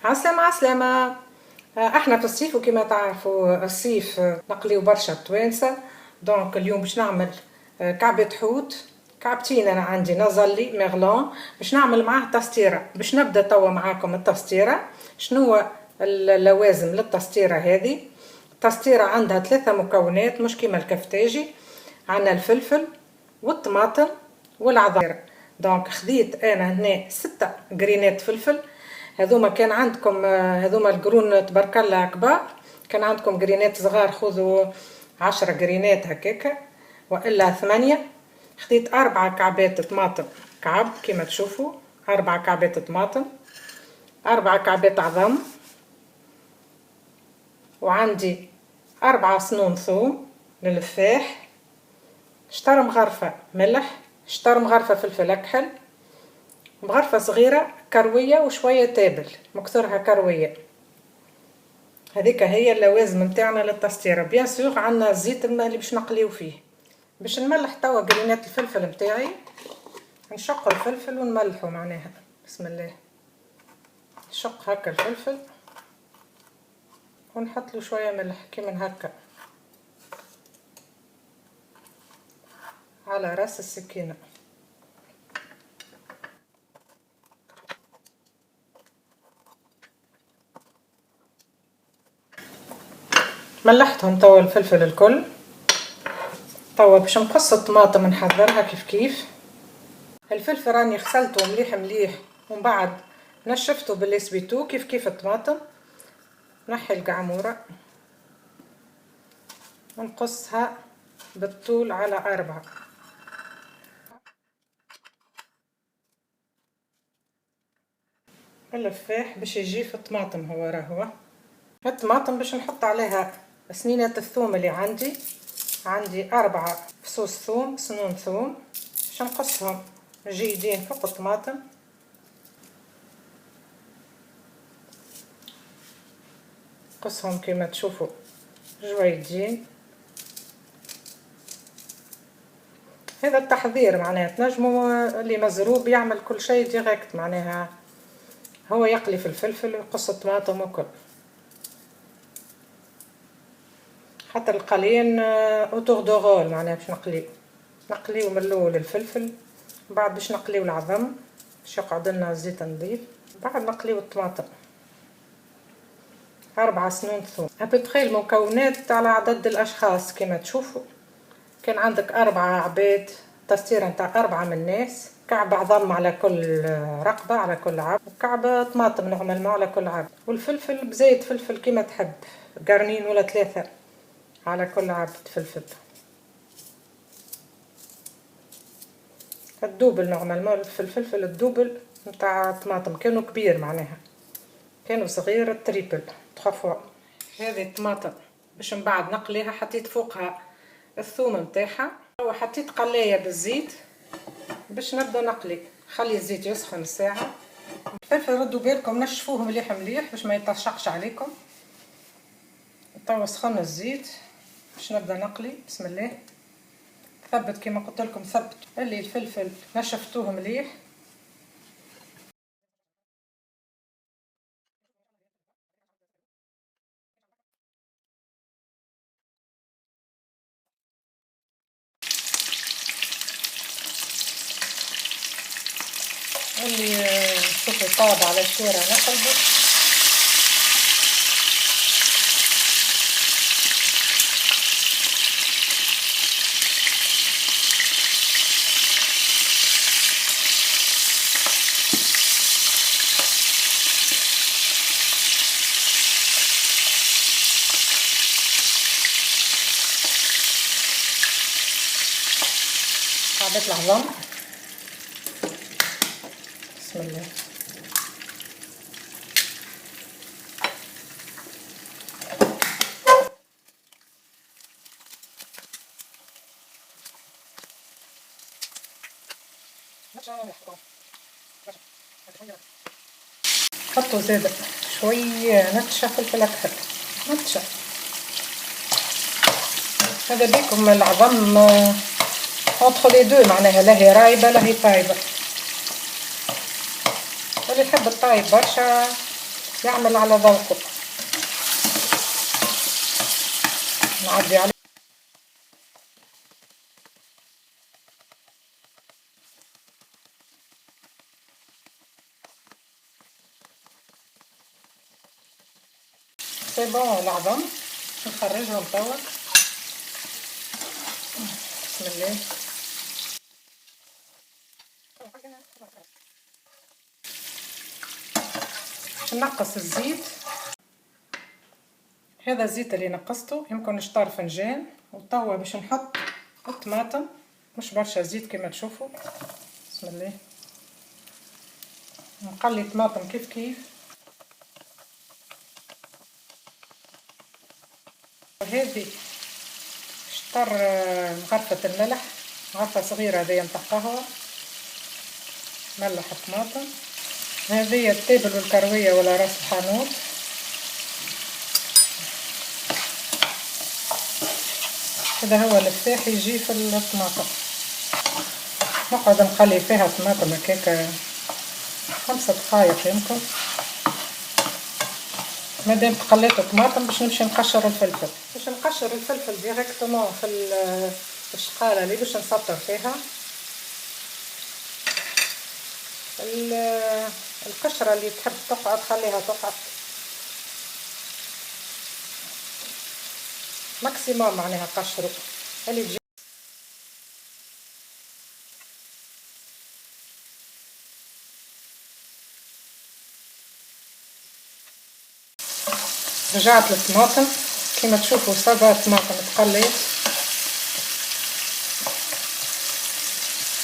عسلامة عسلامة. احنا في الصيف وكما تعرفوا الصيف نقليو برشا التوانسة. donc اليوم باش نعمل كعبة حوت، كعبتين انا عندي نظلي merlan، باش نعمل معاه تسطيرة. باش نبدا توا معاكم التسطيرة. شنو اللوازم للتسطيرة هذه؟ التسطيرة عندها 3 مكونات مش كيما الكفتاجي. عندنا الفلفل والطماطم والعظام. donc خذيت انا هنا 6 قرينات فلفل. هذوما كان عندكم، هذوما القرون تبارك الله كبار، كان عندكم قرينات صغار خذوا 10 قرينات هكاكا والا 8. خذيت 4 كعبات طماطم كعب كما تشوفوا، 4 كعبات طماطم، 4 كعبات عظم، وعندي 4 سنون ثوم للفاح، شطر مغرفة ملح، شطر مغرفة فلفل أكحل، مغرفة صغيرة كروية وشوية تابل مكثرها كروية. هذيك هي اللوازم نتاعنا للتسطيرة. bien sûr عندنا الزيت اللي باش نقليو فيه. باش نملح توا قرينات الفلفل نتاعي، نشق الفلفل ونملحو معناها. بسم الله، نشق هكا الفلفل ونحط له شوية ملح كيما هكا على راس السكينة. ملحتهم توا الفلفل الكل. توا باش نقص الطماطم نحضرها كيف كيف. الفلفل راني غسلته مليح مليح ومن بعد نشفته بال essuie-tout كيف كيف. الطماطم نحي القعمورة ونقصها بالطول على 4. الفاح باش يجي في الطماطم هو راهو. الطماطم باش نحط عليها سنينات الثوم اللي عندي، عندي 4 فصوص ثوم، سنون ثوم، باش نقصهم جيدين فوق الطماطم. نقصهم كما تشوفوا جويدين. هذا التحضير معناها تنجموا اللي مزروب يعمل كل شيء direct، معناها هو يقلي في الفلفل ويقص الطماطم وكل. حتى القليان à tour de rôle، معناها باش نقليو من الاول الفلفل، بعد باش نقليو العظم باش يقعد لنا الزيت نظيف، بعد نقليو الطماطم. 4 سنون ثوم à peu près. المكونات على عدد الاشخاص كما تشوفوا. كان عندك 4 عباد، تسطيره نتاع 4 من الناس، كعب عظم على كل رقبة على كل عبد، وكعب طماطم normalement على كل عبد، والفلفل بزايد فلفل كما تحب، قرنين ولا 3 على كل عبد فلفل. ال double normalement في الفلفل ال double نتاع الطماطم، كانوا كبير معناها، كانوا صغير ال triple 3 fois. هذه الطماطم باش من بعد نقليها حطيت فوقها الثوم نتاعها، وحطيت قلايه بالزيت باش نبدا نقلي. خلي الزيت يسخن الساعة. الفلفل ردوا بالكم نشفوه مليح مليح باش ما يطرشقش عليكم. توا سخن الزيت باش نبدا نقلي. بسم الله. ثبت كما قلت لكم، ثبت اللي الفلفل نشفتوه مليح. اللي شوفوا طاب على الشورى نقلبه. كعبات العظم. بسم الله. حطوا زاد شوية نتشة فلفل أكحل، نتشة. هذا بيكم العظم entre les deux، معناها لا هي رايبة لا هي طايبة. واللي يحب الطايب برشا يعمل على ذوقه. نعدي عليه c'est bon العظم نخرجهم توا. بسم الله. نقص الزيت، هذا الزيت اللي نقصته يمكن شطار فنجان. وتوا باش نحط الطماطم، مش برشا زيت كما تشوفوا. بسم الله. نقلي الطماطم كيف كيف. وهذه شطر مغرفة الملح، مغرفة صغيرة هذيا نتاع قهوة، ملح الطماطم. هذه التابل والكروية ولا راس الحانوت. هذا هو الفاح يجي في الطماطم. نقعد نقلي فيها الطماطم هكاكا 5 دقايق يمكن. مادام تقليت الطماطم باش نمشي نقشر الفلفل. باش نقشر الفلفل directement في الشقالة اللي باش نسطر فيها. القشرة اللي تحب تقعد خليها تقعد maximum، معناها قشرو اللي تجي. رجعت للطماطم كما تشوفوا ça va الطماطم تقليت.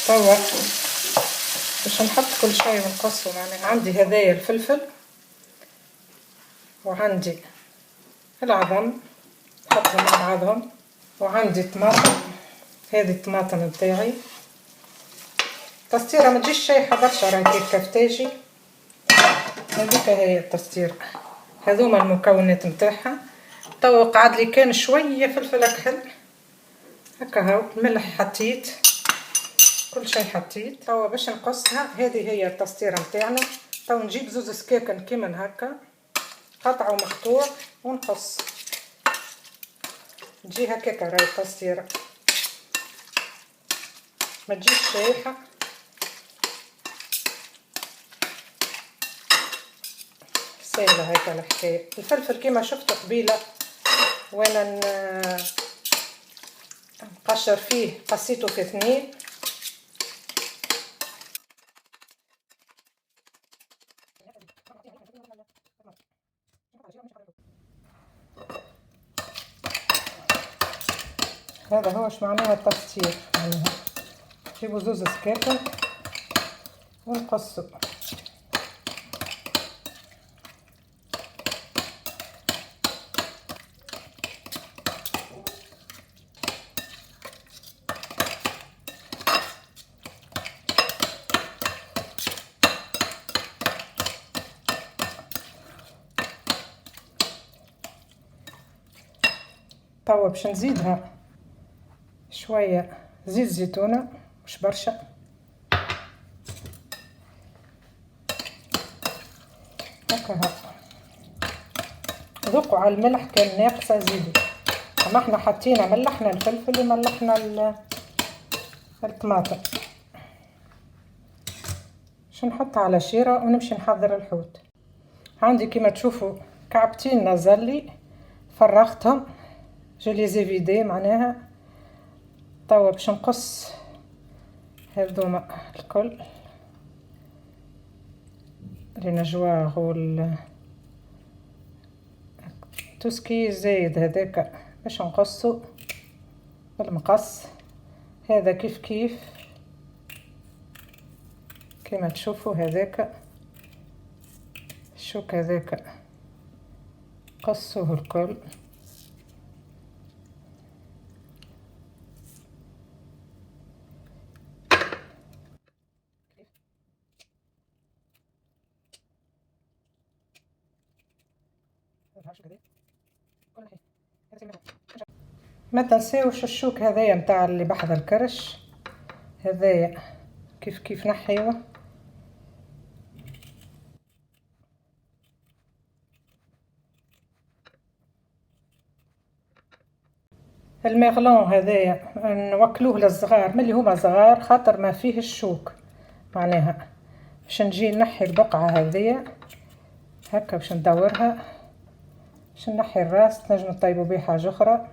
توا باش نحط كل شيء ونقصه. معناها عندي هذايا الفلفل وعندي العظم نحطهم مع بعضهم، وعندي الطماطم. هذه الطماطم نتاعي تستيره ما تجيش شايحه برشا، راهي كيف كفتاجي. هذيك هي التستيره. هذوما المكونات نتاعها. توا قعد لي كان شويه فلفل اكحل هكا، هاو الملح حطيت، كل شيء حطيت. توا باش نقصها، هذه هي التستيره نتاعنا. توا نجيب زوز سكاكن كيما هكا، قطع ومقطوع، ونقص. تجي هكاكا راهي التستيره، ما تجيش شايحه. ساهله هكا الحكايه. الفلفل كيما شفتوا قبيله وانا نقشر فيه، قصيته في 2. هذا هو اش معناها التسطير، معناها نجيبو زوز سكاكن ونقصو. توا باش نزيدها شوية زيت زيتونة، مش برشا. هكا ذوقوا على الملح، كان ناقصة زيدوا. اما احنا حطينا ملحنا الفلفل وملحنا الطماطم. باش نحطها على شيرة ونمشي نحضر الحوت. عندي كيما تشوفوا كعبتين نازلي فرغتهم، je les ai vidés معناها. توا باش نقص هذوما الكل، les nageoires وال tout ce qui زايد هذاك باش نقصو بالمقص. هذا كيف كيف كما تشوفوا، هذاك الشوك هذاك قصوه الكل. ما تنساوش الشوك هذايا متاع اللي بحذا الكرش، هذايا كيف كيف نحيوه. ال merlan هذايا نوكلوه للصغار ملي هما صغار خاطر ما فيه الشوك. معناها باش نجي نحي البقعة هذيا هكا باش ندورها باش نحي الراس. تنجمو تطيبو بيه حاجة أخرى،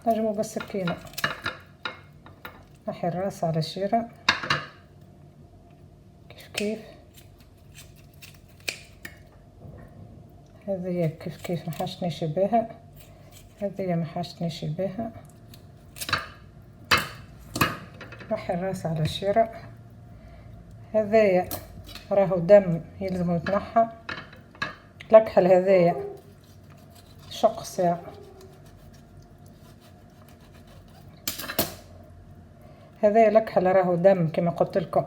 تنجمو بالسكينة. نحي الراس على شيرة كيف كيف. هذه كيف كيف ما حاجتنيش بها، هذه ما حاجتنيش بها. نحي الراس على شيرة. هذايا راهو دم يلزم يتنحى. الكحل هذايا شق ساعة. هذايا الكحل راهو دم كما قلت لكم،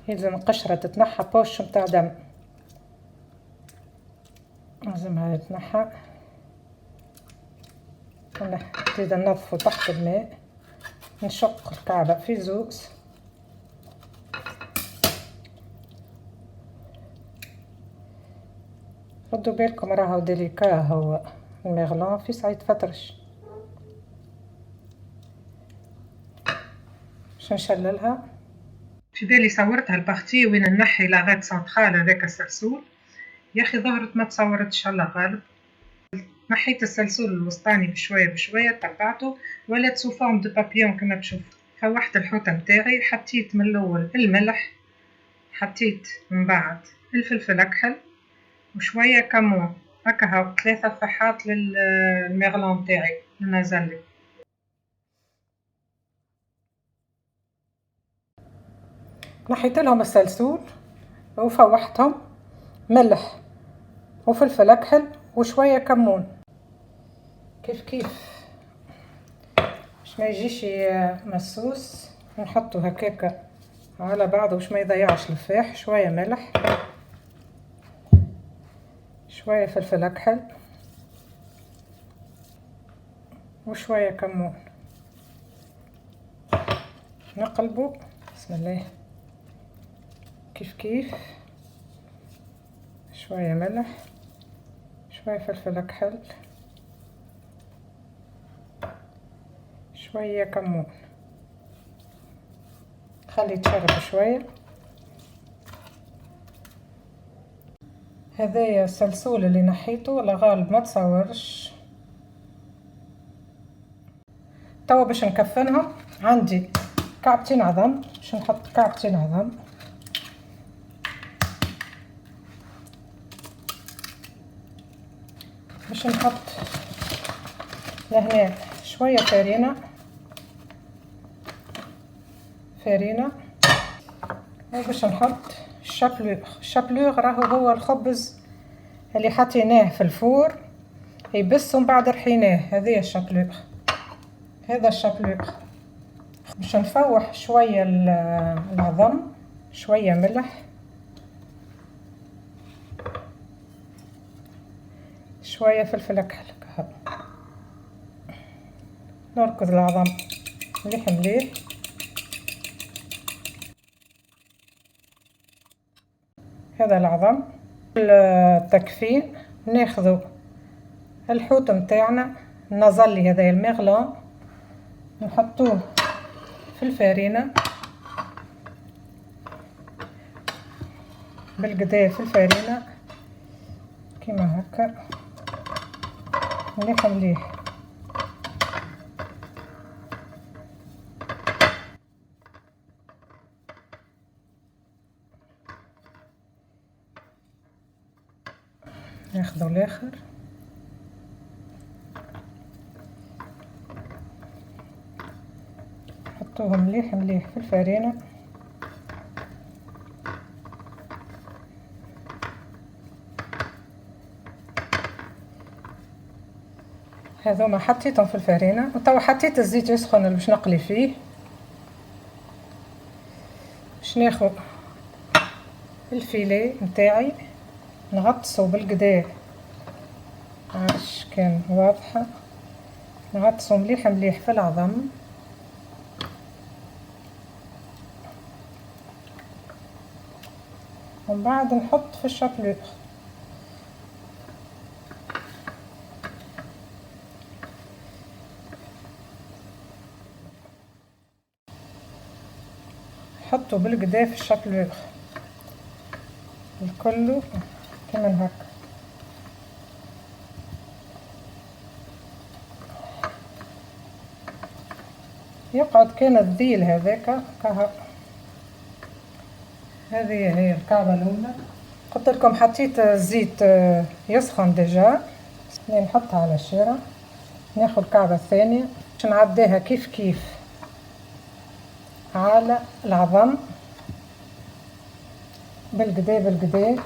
يلزم القشرة تتنحى، poche متاع دم لازمها يتنحى. نزيد ننظفو تحت الماء، نشق الكعبة في زوز. ردوا بالكم راهو délicat هو ال merlan، في ساعة يتفترش. باش نشللها في بالي صورتها ال partie وين نحي l'arête centrale هذاك السلسول، يا اخي ظهرت ما تصورتش الله غالب. نحيت السلسول الوسطاني بشوية بشوية، تبعته ولات sous forme de papillon كما تشوف. فوحت الحوته نتاعي، حطيت من الاول الملح، حطيت من بعد الفلفل اكحل وشوية كمون، هكا هاو 3 فحات لل merlan تاعي النازلي. نحيت لهم السلسول وفوحتهم ملح وفلفل اكحل وشوية كمون كيف كيف باش ما يجيش مسوس. نحطو هكاكا على بعضه باش ما يضيعش الفاح. شوية ملح، شوية فلفل اكحل وشوية كمون. نقلبو بسم الله كيف كيف، شوية ملح، شوية فلفل اكحل، شوية كمون. خلي يتشرب شوية. هذايا السلسول اللي نحيته لغالب ما تصورش. توا باش نكفنهم عندي كعبتين عظم، باش نحط كعبتين عظم. باش نحط لهنا شوية فرينه، فرينه، وباش نحط ال chapelure. ال chapelure راهو هو الخبز اللي حطيناه في ال four يبس ومن بعد رحيناه. هذه ال chapelure، هذا ال chapelure. باش نفوح شوية العظم، شوية ملح، شوية فلفل اكحل. نركض العظم مليح مليح. هذا العظم. التكفين ناخذ الحوت متاعنا النزلي هذا ال merlan، نحطوه في الفارينة بالقدا، في الفارينة كيما هكا مليح مليح. ناخذ الاخر، نحطوه مليح مليح في الفارينة. هذوما حطيتهم في الفارينة، وتوا حطيت الزيت يسخن اللي باش نقلي فيه. باش ناخذ الفيليه نتاعي نغطسو بالقدا، عرفش كان واضحة، نغطسو مليح مليح في العظم. ومن بعد نحط في ال chapelure. نحطو بالقدا في ال chapelure الكل كيما هكا. يقعد كان الذيل هذاك كهو. هذه هي الكعبة الأولى. قلت لكم حطيت الزيت يسخن déjà، نحطها على الشارع. ناخذ الكعبة الثانية باش نعديها كيف كيف على العظم بالقدا بالقدا،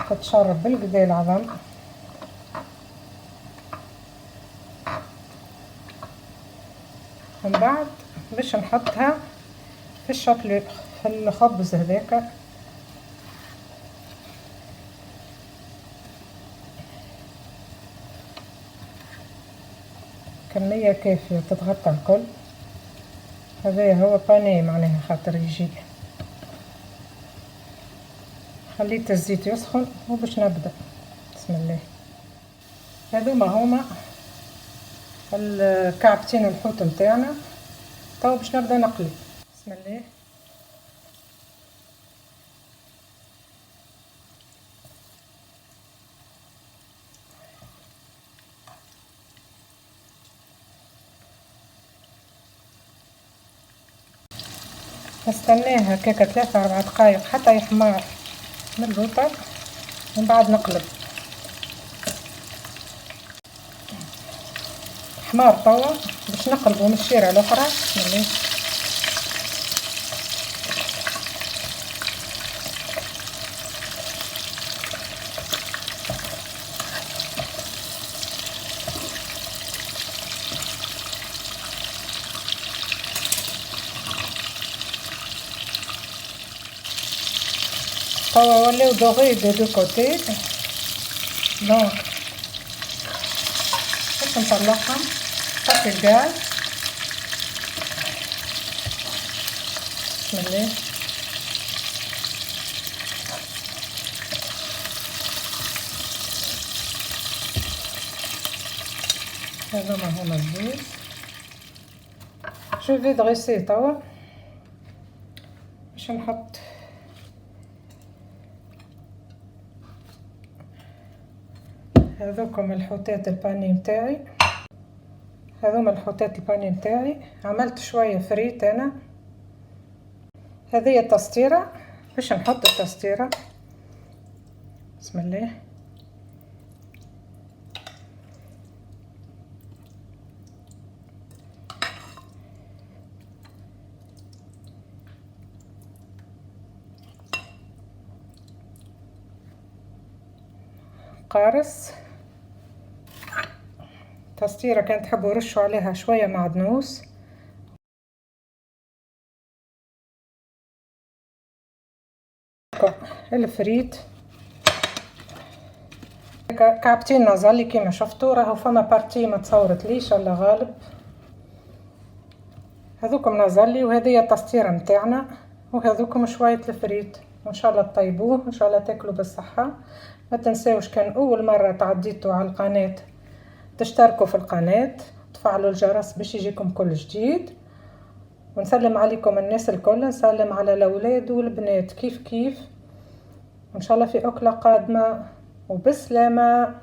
تتشرب بالقدا العظم. من بعد باش نحطها في ال chapelure في الخبز هذاك. كمية كافية تتغطى الكل. هذا هو pané معناها خاطر يجي. خليت الزيت يسخن وباش نبدا. بسم الله. هذوما هما الكعبتين الحوت نتاعنا. تو باش نبدا نقلي. بسم الله. نستناه هكاكا 3 4 دقايق حتى يحمر من اللوطه، ومن بعد نقلب. حمار توا باش نقلبو من الشيره الاخرى. بسم الله. توا ولاو dorés des deux côtés، donc باش نطلعهم. طفي الغاز. بسم الله. هذوما هما الزوز. je vais dresser توا باش نحط هذوكم الحوتات ال pané متاعي. هذوما الحوتات ال pané متاعي. عملت شوية فريت انا. هذه التسطيره باش نحط التسطيره. بسم الله. قارص تسطيره كان تحبوا رشوا عليها شوية معدنوس. الفريت كعبتين نازالي كيما شفتوا، راهو فما partie ما تصورت ليش الله غالب. هذوكم نازالي وهذه التسطيره نتاعنا، وهذوكم شوية الفريت. وان شاء الله تطيبوه، ان شاء الله تاكلوا بالصحة. ما تنساوش كان اول مرة تعديتوا على القناة تشتركوا في القناة، تفعلوا الجرس باش يجيكم كل جديد. ونسلم عليكم الناس الكل، نسلم على الاولاد والبنات كيف كيف. وان شاء الله في اكله قادمة، وبسلامه.